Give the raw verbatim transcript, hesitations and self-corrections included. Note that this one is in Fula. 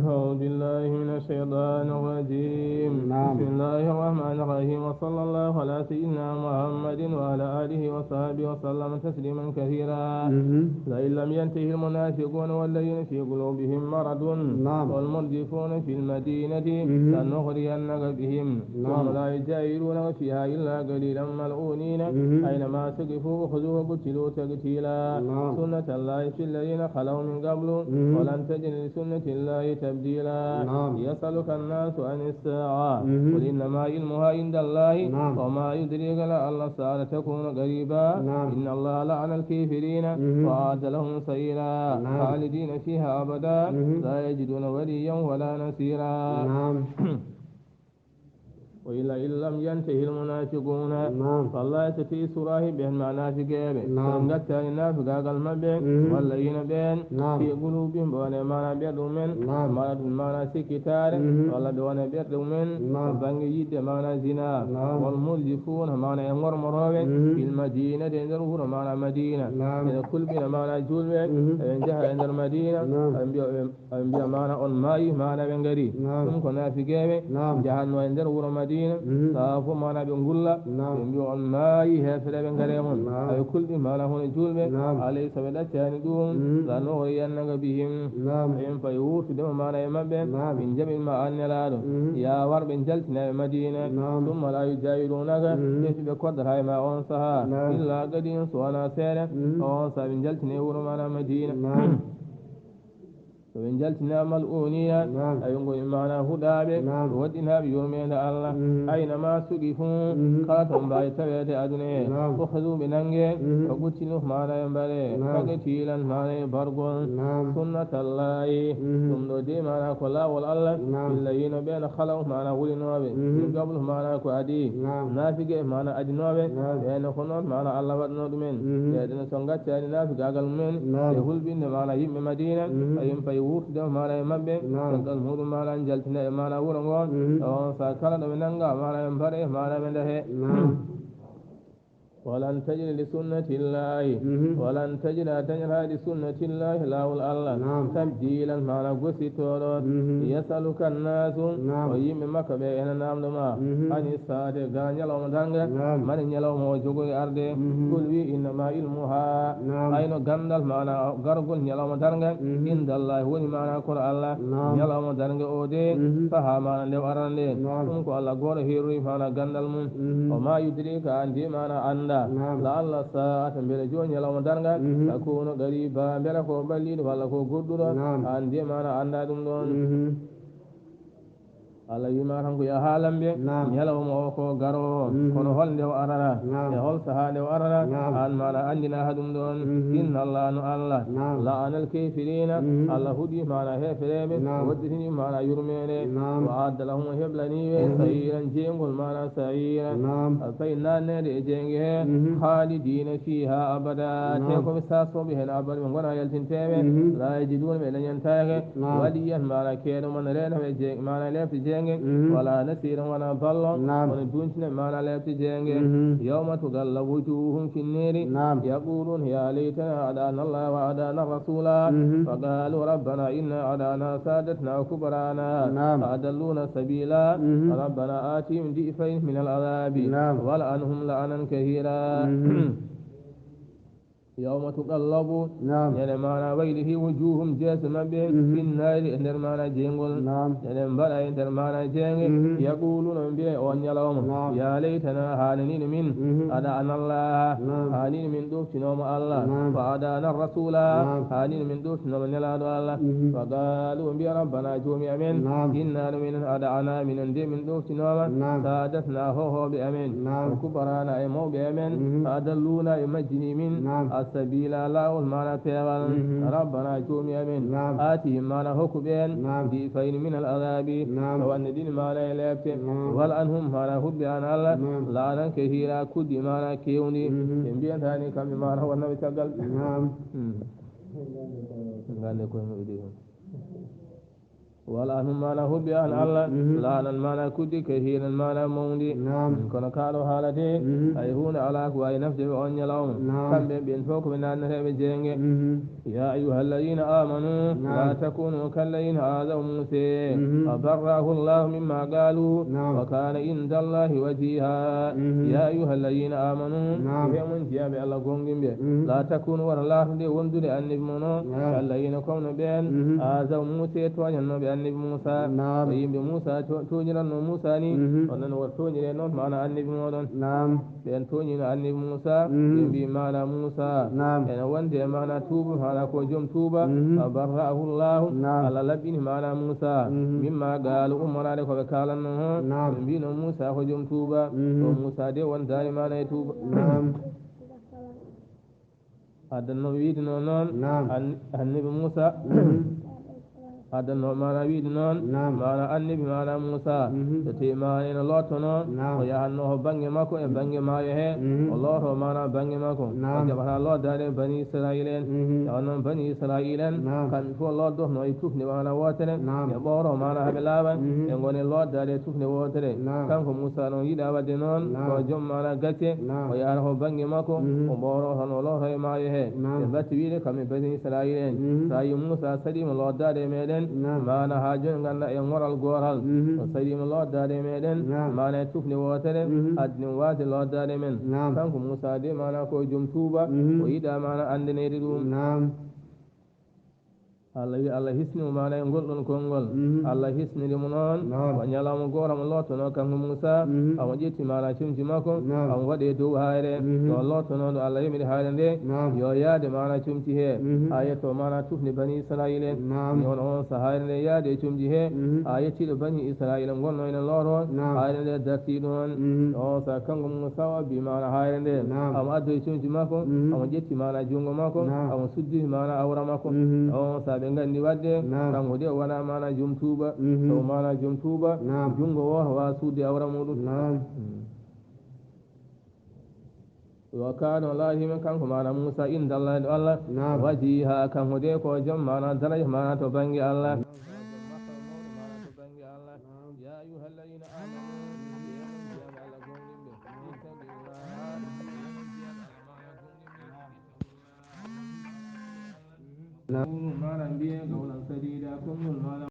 أعوذ بالله من الشيطان الرجيم. نعم. بسم الله الرحمن الرحيم. وصلى الله على سيدنا محمد وعلى آله وصحبه وسلم تسليما كثيرا. مهم. لئن لم ينته المنافقون والذين في قلوبهم مرض نعم. والمرجفون في المدينة مهم. لنغرينك بهم نعم. ثم لا يجاورونك فيها إلا قليلا ملعونين مهم. أينما ثقفوا أخذوا وقتلوا تقتيلا. نعم. سنة الله في الذين خلوا من قبل مهم. ولن تجد لسنة الله تبديلا. نعم. يسألك الناس عن الساعة مهم. قل إنما علمها عند الله نعم. وما يدريك لعل الساعة تكون قريبا. نعم. إن الله لعن الكافرين مهم. وأعد لهم سعيرا. نعم. خالدين فيها أبدا مهم. لا يجدون وليا ولا نصيرا. نعم. وإلا إن لم ينته المنافقون نعم. فالله ستي سراه بهم منافقين نعم. Sen gattani nafiqagal maɓɓe مهم. Walla yina ɓen نعم. في قلوبهم ɓe wona mana ɓerɗe mumen نعم. Maɗa ɗum mana sikkitaare مهم. Walla ɓe wona ɓerɗe mumen نعم. Bannge yidde mana zina نعم. والمرجفون mana e ngormorooɓe مهم. في المدينة e nder wuro mana Madina نعم. Ene kulɓina mana julɓe مهم. Eɓe njaha e nder Madina نعم. Ɓe mbiya ɓe Aɓe mbiya mana on maayi mana ɓe ngari نعم. Ɗum ko nafiqeeɓe نعم. Njahanno e nder wuro Madina نعم. Sawa fof mana ɓe ngulla نعم. Ɓe mbiya on maayi heefereeɓe ngare mon نعم. Aɓe kulɓi mana hono julɓe نعم. Alay so ɓe ɗaccani ɗum نعم. La nughriyanna bihim نعم. Min fay wurtude mo mana e maɓɓe نعم. Min jaɓin ma an nelaaɗo نعم. Ya war ɓe njaltina ɓe Madina نعم. Summa la yujawirunaka نعم. Ɓe ɓe koddata e ma on saha نعم. Illa qalilan so wona seeɗa نعم. On saha ɓe njaltina e wuro mana Madina نعم. So ɓe njaltinaama al-uuniya, naam, aɓe ngoni maana huɗaaɓe, naam, waɗɗinaaɓe yurmeende Allah. Mhm. Ayna ma suqifu, mhm, kala to mbaawi taweede aduna he, naam, ukhidhu ɓe nannge, mhm, wa qutilu maana ɓe mbaɗe, naam, taqtiilan maana ɓe mbargol. Naam. Sunnatallahi, mhm, ɗum ɗo de maana ko laawol Allah, naam, filladiina ɓeen khalaw maana wulinooɓe, mhm, min qablu maana ko adii, naam, naafiqe maana adinooɓe, naam, ɓeen ko noon maana Allah waɗnoo ɗumen. Mhm. Ɓe ɗon so ngaccaani naafigaagal mumen, naam, e hulɓinde maana yimɓe Madiina, mhm, ɓe yimɓe wuurtude maana e maɓɓe, naam, caggal muɗum maana njaltina e maana wuro ngo, mhm, on saa kala ɗo ɓe nannga maana ɓe mbaɗe maana ɓe ndahe. Naam. Walan tajida li sunnatillahi, mhm, walan tajida a dañataa li sunnatillahi laawol Allah, naam, tabdilan maana gositooɗo. Mhm. Yasaluka annaasu, naam, o yimɓe Makka ɓe ena naamndo ma, mhm, ani saate ga ñalawma darnga, naam, mani ñalawma o jogoy arde. Mhm. Qul wi innama ilmuha, naam, ayno ganndal maana gargol ñalawma darnga, mhm, indallahi woni maana kono Allah, naam, ñalawma darnga o de, mhm, saha maana nde o arana nde, naam, ɗum ko Allah gooto heerori maana ganndal mum. Mhm. Wa ma yudrika an de maana annda, naam, la alla saata mbele jo ñalawma darnga, mhm, takunu qariba mbele ko ɓalliiɗo walla ko goɗɗuɗo, naam, an de maana annda ɗum ɗon. Mhm. Allah wiima tan ko yo haalan ɓe, naam, ñalawma o ko garoowo, mhm, kono hol nde o arara, naam, e hol sahaa nde o arara, naam, an maana anndina ha ɗum ɗon. Mhm. Inna Allah no Allah, naam, la'ana al-kafirina, mhm, Allah huɗi maana heefereɓe, naam, waɗɗitini maana yurmeende, naam, wa adda lahum o heblani ɓe, mhm, sa'iran jeygol maana sa'ira. Naam. Fay naanneede e jeynge he, mhm, khalidina fiha abada, naam, te ko ɓe sasooɓe heen abada, ɓe ngona yaltinteeɓe, mhm, la yajiduna ɓe dañantaake, naam, waliyan maana keeɗo mon reena ɓe je-, maana leefde jeynge, mhm, wala nasiran wona ballo, naam, wona duuñtina maana leefde jeynge. Mhm. Yawma tuqallabu wujuhuhum fi nniiri, naam, yaquluna ya laytana adana Allah wa adana rasula, mhm, fa qalu rabbana inna adana sadatna wa kubrana, naam, fa adalluna sabila, mhm, rabbana atihim di'fayni min al adabi, naam, wal'anhum la'nan kathira. Mhm. Yawma tuqallabu, naam, ñande maana waylihi wujuhum jeese maɓɓe, mhm, fi nnaari e nder maana jeyngol, naam, ñande mbaɗa e nder maana jeynge, mhm, yaquluna ɓe mbiya on ñalawma, naam, ya laytana haananiino min, mhm, ada'ana Allah, naam, haanino min ɗoftinooma Allah, naam, wa ada'ana rasula, naam, haanino min ɗoftinooma nelaaɗo Allah, mhm, fa qalu ɓe mbiya rabbana joomi amen, naam, inna no minen ada'ana minen de min ɗoftinooma, naam, sadatna hohooɓe amen, naam, wa kubarana e mawɓe amen, mhm, fa adalluna ɓe majjini min, naam, assabila laawol maana peewal, mhm, rabbana joomi amen, naam, atihim maana hokku ɓeen, naam, di'fayni min al adabi, naam, ko wanne ɗiɗi maana e leefte, naam, wal'anhum maana huɗɓe an Allah, naam, la'nan kathira kuddi maana keewndi, mhm, ɓe mbiyantani kamɓe maana wonnaɓe caggal. Naam. Hmm. Ngande koye muɓɓe ɗi hon. Wala anhum maana huɓɓi an Allah, laanan maana kuddi, kahiiran maana mawndi. Naam. Kono kaa ɗo haalate, hay huunde alaa ko waawi nafde ɓe on ñalawma. Naam. Kamɓe ɓen fof ko ɓe naanneteeɓe jeynge. Ya ayyuha alladina amanu, la takunu kalladina aadaw Musa, fa barra'ahu Allahu mimma qaalu, wa kaana inda Allahi wajiha. Ya ayyuha alladina amanu, he mon jiyaaɓe Allah gomɗinɓe, la takunu, wata laatude wondude annabi mon o, kalladina, comme no ɓeen, aadaw Musa, tooñannooɓe annabi Musa. Naam. Ko yimɓe Musa to-, tooñiranno Musa ni, onon wata tooñire noon maana annabi moɗon. Naam. Ɓeen tooñino annabi Musa, ɓe mbi maana Musa, ene wonde maana tuuba, maana ko joom tuuba, fa barra'ahu Allahu, Allah laɓɓini maana Musa, mimma qaalu, ummoraade ko ɓe kaalanno o, ɓe mbino Musa ko joom tuuba, o Musa de wondaani maana e tuuba. Naam. Addanno wiide noon, noon, an-, annabi Musa, addanno maana wiide noon, maana annabi, maana Musa, so tawi maana ene lootono, o yahanno ko bannge makko e bannge maayo he, o looto maana bannge makko, o jaɓata loodaade bani Israila en. Tawa noon bani Israila en, kamɓe fof loodotno e tufnde maana wootere, ɓe ɓooro maana haɓe laaɓa, ɓe ngone loodaade e tufnde wootere. Kanko Musa noon yiɗa waɗde noon, ko joom maana gacce, o yahata ko bannge makko, o ɓooro tan o looto e maayo he. Ɓe mbatti wiide kamɓe bani Israila en, so a yi Musa saɗiima loodaade e meɗen, maana haa jooni ngannda e ŋoral gootal, o saɗiima loodaade e meɗen, maana e tufnde wootere, addi ɗum waasde loodaade men. Kanko Musa de maana ko joom tuuba, o yiɗa maana anndaneede ɗum. Naam. Allah wi Allah hisni mo maana e ngol ɗon konngol. Allah hisniri mo noon. Naam. Ko ñalawma gooro mo lootono kanko Musa, omo ƴetti maana comci makko, omo waɗi e dow haayre. Ɗo lootono ɗo Allah yamiri haayre nde, yo yaade maana comci he. Haa yetto maana tufnde bani Israila en. Naam. Ni on, on sahaa haayre nde yaade e comci he. Haa yettiiɗo bani Israila ngonno ene looto, haayre nde darti ɗon. On sahaa kanko Musa o abbi maana haayre nde. Naam. Omo addoyi comci makko, omo ƴetti maana junngo makko, omo suddi maana awra makko. On sahaa ɓe nganndi waɗde, kanko de o wona maana joom tuuba. So maana joom tuuba, junngo wooto waawa suudde awra muɗum. Naam. Wa kaana, o laatiima kanko maana Musa inda Allah, ɗo Allah. Naam. Wajiha, kanko de ko joom maana daraja maana to bannge Allah. Ya ayyuha alladina amanu, maana mbiye qawlan sadida, konngol maana